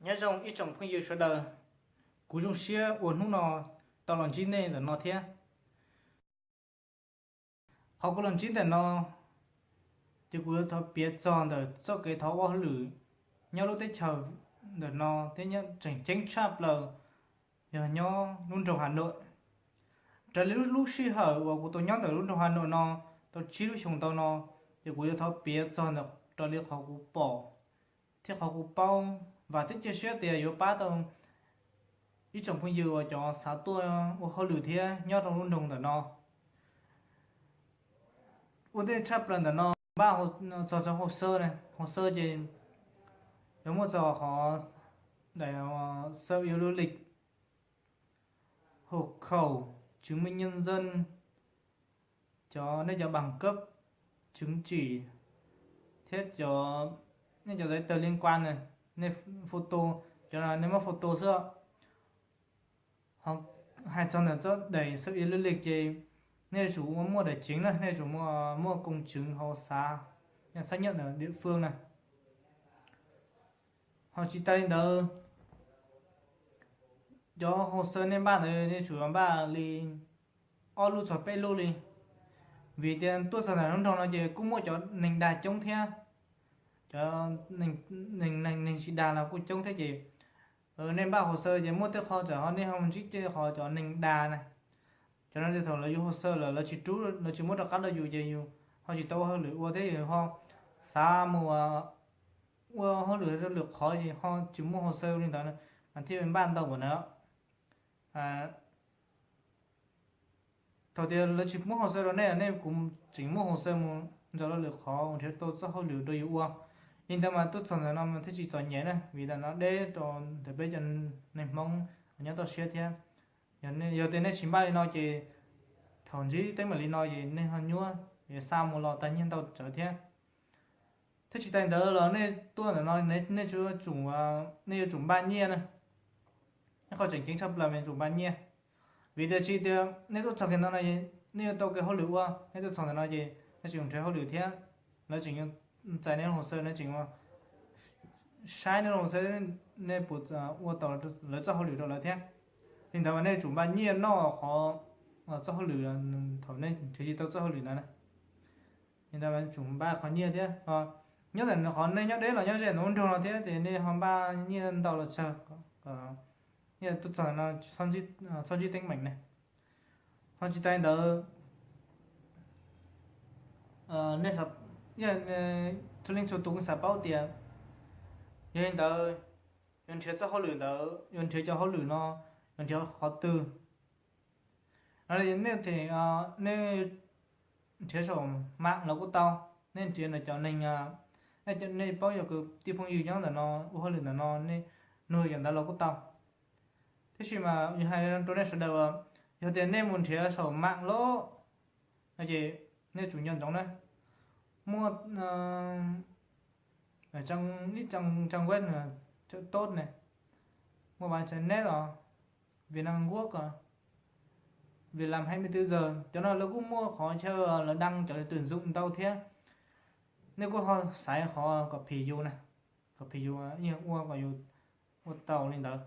Nyob zoo ib tsoom phooj ywg sawv daws, kuv zoo siab uas hnub no tau los ntsib nej ntawm no thiab. Qhov kuv los ntsib ntawm no ces kuv yuav thov piav txog ntawm txoj kev thov ua hauj lwm nyob lub teb chaws ntawm no thiab nyob tseem ceeb tshaj plaws yog nyob lub nroog Hav Nauj. Raws li lub sij hawm uas kuv tau nyob ntawm lub nroog Hav Nauj no tau tsib lub xyoos ntau no, ces kuv yuav thov piav txog ntawm raws li qhov kuv pom thiab qhov kuv paub. Vam thiab cia siab tias yuav pab tau ib tsoom phooj ywg uas cov xav tuaj ua hauj lwm thiab nyob rau lub nroog ntawm no. Ua ntej tshaj plaws ntawm no npaj txog cov hồ sơ, hồ sơ ces yuav muaj txog qhov daim xav ua du lịch, hộ khẩu, chứng minh nhân dân, cov nej cov bằng cấp, chứng chỉ thiab cov nej cov giấy tờ liên quan, nej photo, cov no nej muab photo xwb. Hais txog ntawm txoj daim xav ua du lịch ces nej yuav tsum ua muaj daim chính na, nej yuav tsum muaj công chứng hauv xav, xác nhận ở địa phương na. Ho tsis tas li ntawd, cov hồ sơ nej npaj ntawd nej yuav tsum npaj li ob lub txog peb lub li, vim tias tuaj txog ntawm lub nroog no ces kuj muaj cov neeg dag coob thiab. Cov neeg, neeg tsis dag los kuj coob thiab ces nej npaj hồ sơ ces muaj tej qho tsam ho nej ho ntsib tej qhov cov neeg dag na. Cov no thaum lawv yuav hồ sơ lawm lawv tsis rub, lawv tsis muab rov qab rau yus ces yus ho tsis tau ua hauj lwm ua thiab yus ho xav mus ua hauj lwm rau lwm qhov ces ho tsis muaj hồ sơ li ntawd mas thiaj npaj ntau npaum ntawd. Thaum tias lawv tsis muab hồ sơ rau nej, nej kuj tseem muab hồ sơ mus ntxuav rau lwm qhov uas nrhiav tau txoj hauj lwm rau yus ua. Li ntawd mas tuaj txog ntawm no mas thiaj tsis txom nyem na, vim ntawm no deb rau ntawm peb cov neeg Hmoob nyob toj siab thiab. Yog tias nej tsis npaj li no ces thaum ntsib teeb meem li no ces nej ho nyuaj, xa mus los tag nyiaj ntau tsawv thiab. Thiab tsis tas ntawd los nej tuaj ntawm no nej yuav tsum, nej yuav tsum npaj nyiaj na. Ib qho tseem ceeb tshaj plaws mas yuav tsum npaj nyiaj. Vim tias tsis tias nej tuaj txog kiag ntawm no nej yuav tau kev hauj lwm ua, nej tuaj txog ntawm no ces nej tseem nrhiav hauj lwm thiab, lawv tseem yuav txais nej lub hồ sơ, lawv tseem saib nej lub hồ sơ, nej puas ua tau lawv txoj hauj lwm rau lawv thiab. Li ntawd mas nej yuav tsum npaj nyiaj noj qhov txoj hauj lwm thaum nej nrhiav tsis tau txoj hauj lwm ntawd na. Li ntawd mas yuav tsum npaj qhov nyiaj thiab. Nyob ntawm qhov nej nyob deb los nyob ze ntawm lub nroog no thiab ces nej ho npaj nyiaj ntau los tsawg, nej tuaj txog no txhob ntsib teeb meem na. Ho tsis tas li ntawd, nej, txhua leej txhua tus kuj xav paub tias yog li ntawd yuav nrhiav txoj hauj lwm ntawd, yuav nrhiav cov hauj lwm no, yuav nrhiav qhov twg? Nej, nej nrhiav saum mạng los kuj tau, nej nrhiav ntawm cov neeg, nej paub yog kwv tij phooj ywg nyob ntawm no ua hauj lwm ntawm no, nej nug cov ntawd los kuj tau. Tab sis mas yog hais rau nej sawv daws, yog tias nej mus nrhiav saum mạng lawm no ces nej tsum nco ntsoov na, muaj ib trang web tốt ne, mua bán trái phép los Việt Nam Quốc, Việc làm hai mươi tư giờ, cov no lawv kuj muaj qhov chaw lawv đăng cov tuyển dụng ntau thiab. Nej kuj ho xaiv qhov kom phim yus na, kom phim yus ua kom yus ua tau li ntawd.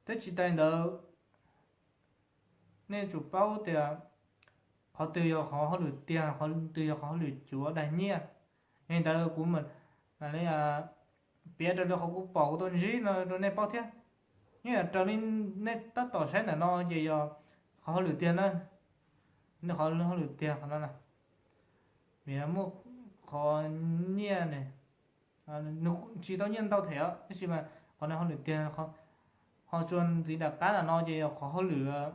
Thiab tsis tas li ntawd, nej tsum paub tias qhov twg yog qhov hauj lwm tiag, qhov twg yog qhov hauj lwm cuav dag nyiaj. Yog li ntawd kuv mam li piav raws li qhov kuv pom kuv tau ntsib no rau nej paub thiab. Nyob raws li nej tab tom saib ntawm no ces yog qhov hauj lwm tiag na, nej qhov hauj lwm tiag qhov no na, vim muaj qhov nyiaj ne, nws tsis tau nyiaj ntau thiab tab sis mas qhov no hauj lwm tiag. Ho tsuas ntxiv nram qab ntawm no ces yog qhov hauj lwm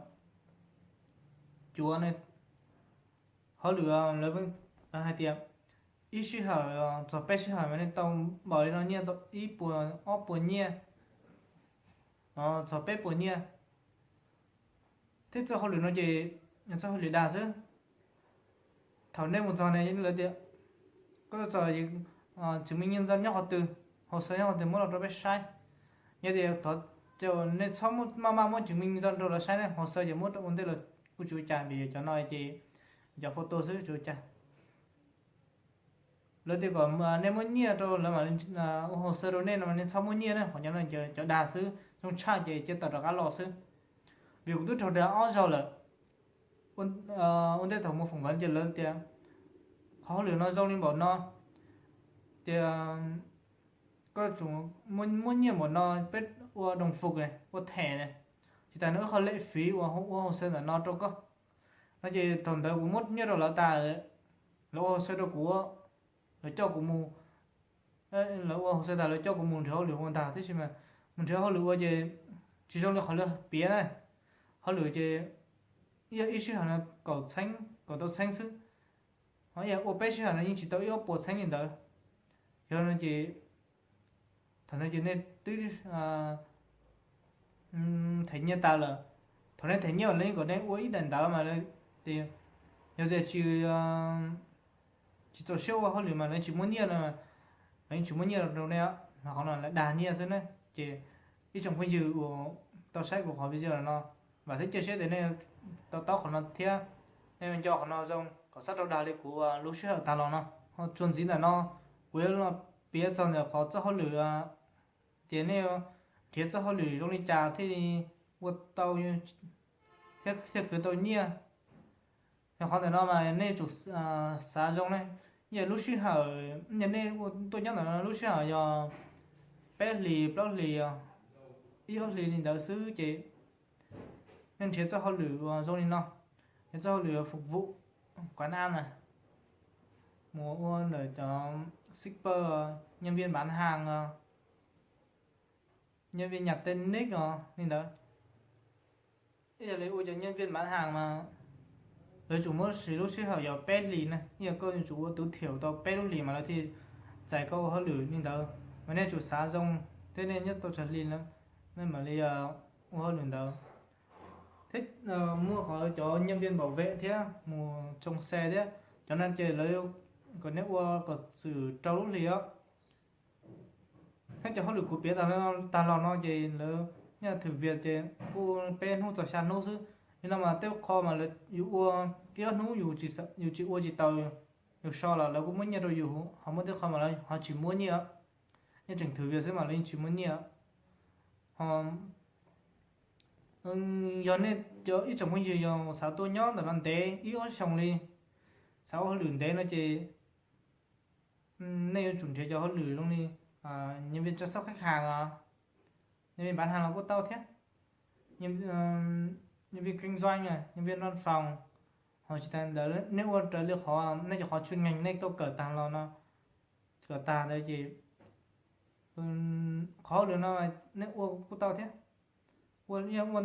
cuav ne, hauj lwm lawv hais tias ib sij hawm txog peb sij hawm mas nej tau npaum li no nyiaj, tau ib puas ob puas nyiaj, txog peb puas nyiaj. Thiab txoj hauj lwm no ces yog txoj hauj lwm dag xwb. Thaum nej mus txog ne lawv tias koj tuaj txog chứng minh nhân dân nyob qhov twg, hồ sơ nyob qhov twg muab los rau peb saib. Yog tias thov caw nej txhob maj maj muab chứng minh nhân dân rau lawv saib ne, hồ sơ ces muab rau ua ntej los kuj tsis ua cas, vim cov no ces cov photo xwb tsis ua cas. lawv tias kom nej muab nyiaj rau lawv mam ua hauv xawb rau nej no nej txhob muab nyiaj na, qhov cov no cov dag xwb, zoo tshaj ces cia tawm rov qab los xwb. Vim kuv twb raug dag ob zaug lawm. Ua ntej thaum mus phỏng vấn ces lawv tias qhov hauj lwm no zoo li npaum no, tias koj tsum muab nyiaj npaum no peb ua đồng phục, ua thẻ, tsis tas nws ib qho lệ phí uas ua hauv xawb ntawm no rau koj no. Ces thaum ntawd kuv muab nyiaj rau lawv tas, lawv ua hauv xawb rau kuv, lawv coj kuv mus, lawv ua hauv xawb tas lawv coj kuv mus nrhiav hauj lwm ua ntag, tab sis mas mus nrhiav hauj lwm ua ces tsis zoo li qhov lawv piav na. Hauj lwm ces yog ib sij hawm no kaum txheeb, kaum tau txheeb xwb, ho ib yam ua peb sij hawm no yeej tsis tau ib ob puas txheeb li ntawd. Yog no ces thaum no ces nej twb them nyiaj tas lawm, thaum nej them nyiaj lawv yeej kom nej ua ib daim ntawv mas lawv tias yog tias tsis tsis txaus siab ua hauj lwm mas lawv tsis muab nyiaj no, lawv yeej tsis muab nyiaj rau nej, mas qhov no lawv dag nyiaj xwb na. Ces ib tsoom phooj ywg uas tau saib kuv qhov video no, vam thiab cia siab tias nej to taub qhov no thiab nej nco qhov no zoo kom txhob raug dag li kuv lub sij hawm tag los no. Txuas ntxiv ntawm no kuv yuav los piav txog ntawm qhov txoj hauj lwm tias nej nrhiav txoj hauj lwm zoo li cas thiaj li ua tau thiab khwv tau nyiaj. Yog qhov ntawm no mas nej tsum xav zoo ne. Yog lub sij hawm, yog nej ua tuaj nyob ntawm no lub sij hawm yog peb hlis plaub hlis, ib ob hlis li ntawd xwb ces nej nrhiav txoj hauj lwm uas zoo li no, nrhiav txoj hauj lwm phục vụ quán ăn na, mus ua ntawm cov shipper, nhân viên bán hàng, nhân viên nhặt tên nick os li ntawd. Ib yam li ua cov nhân viên bán hàng mas lawv tsum muab siv lub sij hawm yog peb hlis na, ib yam koj yuav tsum ua tối thiểu tau peb lub hlis mas lawv thiaj txais koj ua hauj lwm li ntawd. Mas nej tsum xav zoo thiab nej nyob tau tsawg hlis lawm nej mam li ua hauj lwm ntawd. Thiab muaj qhov cov nhân viên bảo vệ thiab mus tsoo xe thiab, cov no ces lawv kom nej ua kom txwm rau lub hlis os. Thiab cov hauj lwm kuv piav tag los no ces lawv nyob thử việc ces kuj peb hnub txog xya hnub xwb. Li no mas tej qho mas lawv yus ua ib ob hnub yus tsis ua tsis tau, yus so los lawv kuj muab nyiaj rau yus, ho muaj tej qho mas lawv ho tsis muab nyiaj, nej tseem thử việc xwb mas lawv yeej tsis muab nyiaj. Ho yog nej cov ib tsoom phooj ywg yog xav tuaj nyob ntawm no ntev ib ob xyoos li, xav ua hauj lwm ntev no ces nej yuav tsum nrhiav cov hauj lwm zoo li nhân viên chăm sóc khách hàng, nhân viên bán hàng los kuj tau thiab, nhân viên kinh doanh, nhân viên văn phòng. Ho tsis tas ntawd nej ua raws li qhov nej cov qhov chuyên ngành nej tau kawm tag los no, kawm tag ntawd ces qhov hauj lwm no nej ua kuj tau thiab. Ua yog ua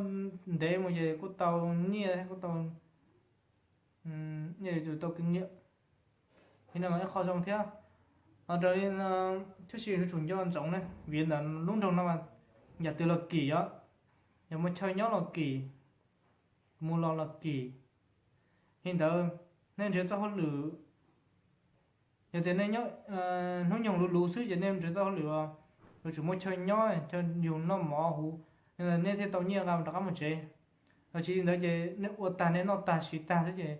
ntev mus ces kuj tau nyiaj thiab kuj tau, yus tau kinh nghiệm. Li no mas ib qho zoo thiab. Ho raws li, tab sis yuav tsum nco ntsoov ne, vim ntawm lub nroog no mas yam twg los kim os, yog mus chaw nyob los kim, mus los los kim. Li ntawd nej nrhiav txoj hauj lwm, yog tias nej nyob hnub nyoog luv luv xwb ces nej nrhiav txoj hauj lwm yuav tsum muaj chaw nyob, chaw yug noj mov huv, li ntawd nej thiaj tau nyiaj nqa rov qab mus tsev. Yog tsis li ntawd ces nej ua tag nej noj tag siv tag xwb ces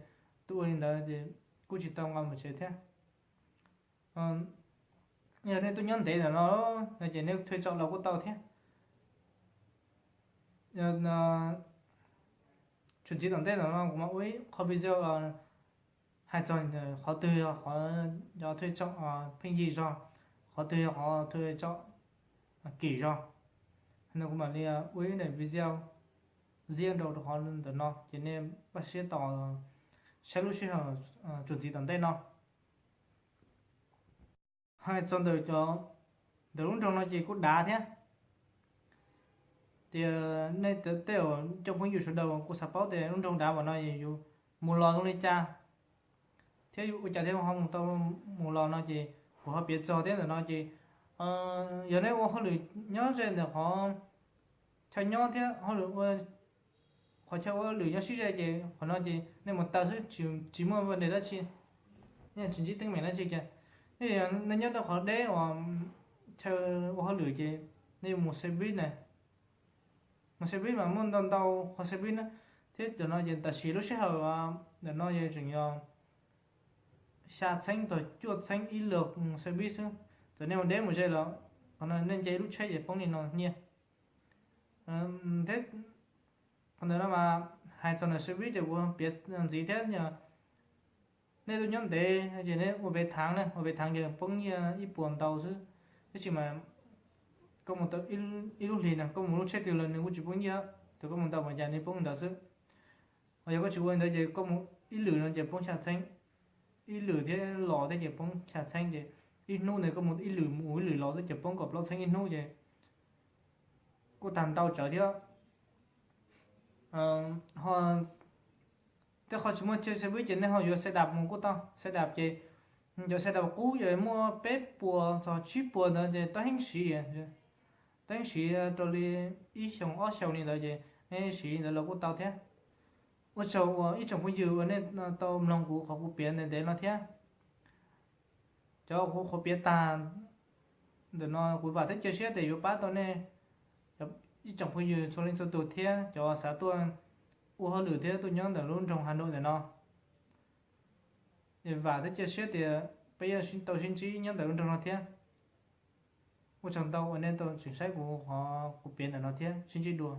tuaj ua li ntawd ces kuj tsis tau nqa mus tsev thiab. Yog nej tuaj nyob ntev ntawm no no ces nej thuê trọ los kuj tau thiab. Txuas ntxiv tom ntej ntawm no kuv mam ua ib qho video hais txog qhov twg yog qhov cov thuê trọ pheej yig zog, qhov twg yog qhov thuê trọ kim zog. No kuv mam li ua ib daim video ziab rau qhov ntawm no ces nej npaj siab tos saib lub sij hawm txuas ntxiv tom ntej no. Hais txog ntawm cov, ntawm lub nroog no ces kuj dav thiab. Tias nej tej zaum cov phooj ywg sawv daws kuj xav paub tias lub nroog dav npaum no yus mus los zoo li cas, thiab yus ua cas thiaj ho mus tau mus los no ces kuv ho piav txog thiab ntawm no ces yog nej ua hauj lwm nyob ze ntawm qhov chaw nyob thiab hauj lwm ua qhov chaw ua hauj lwm nyob sib ze ces qhov no ces nej mus taw xwb, tsis muaj vấn đề dab tsi, nej tsis ntsib teeb meem dab tsi kiag. Nej nyob rau qhov deb uas chaw ua hauj lwm ces nej mus xe buýt na, mus xe buýt mas muaj ntau ntau qhov xe buýt na, thiab cov no ces tam sim lub sij hawm ntawm no ces tseem yog xya txheeb txog cuaj txheeb ib lwm xe buib xwb. Txawm nej mus deb mus ze los qhov no nej nce ib lub tsheb ces poob li no nyiaj thiab. Qhov ntawd no mas hais txog ntawm xe buib ces kuv piav ntxiv thiab. Nej tuaj nyob ntev ces nej ua vev thaav na, ua vev thaav ces poob nyiaj ib puas ntau xwb. Tab sis mas koj mus tau ib lub hlis no koj mus lub tsheb twg los nws kuj tsis poob nyiaj, thaum koj mus ntau mas cas nws poob ntawd xwb. Ho yog koj tsis ua li ntawd ces koj mus ib lwm no ces poob xya txheeb, ib lwm thiab los thiab ces poob xya txheeb ces ib hnub ntawd koj mus ib lwm mus ib lwm los xwb ces poob kaum plaub txheeb ib hnub ces kuj tag ntau tsawv thiab. Ho tej qhov tsis muaj chaw xe buib ces nej ho yuav xe dab mus kuj tau. Xe dab ces cov xe dab qub ces muaj peb puas txog tsib puas ntawd ces tau heev siv, tau heev siv rau li ib xyoos ob xyoos li ntawd ces nej siv li ntawd los kuj tau thiab. Ua tsaug uas ib tsoom phooj ywg uas nej tau mloog kuv qhov kuv piav ntev ntev no thiab. Cov kuv qhov piav tag ntawm no kuv vam thiab cia siab tias yuav pab tau nej ib tsoom phooj ywg txhua leej txhua tus thiab cov xav tuaj ua hauj lwm thiab tuaj nyob ntawm lub nroog Hav Nauj ntawm no. Vam thiab cia siab tias peb yuav tau sib ntsib nyob ntawm lub nroog no thiab. Ua tsaug ntau uas nej tau tseem saib kuv qhov kuv piav ntawm no thiab sib ntsib dua.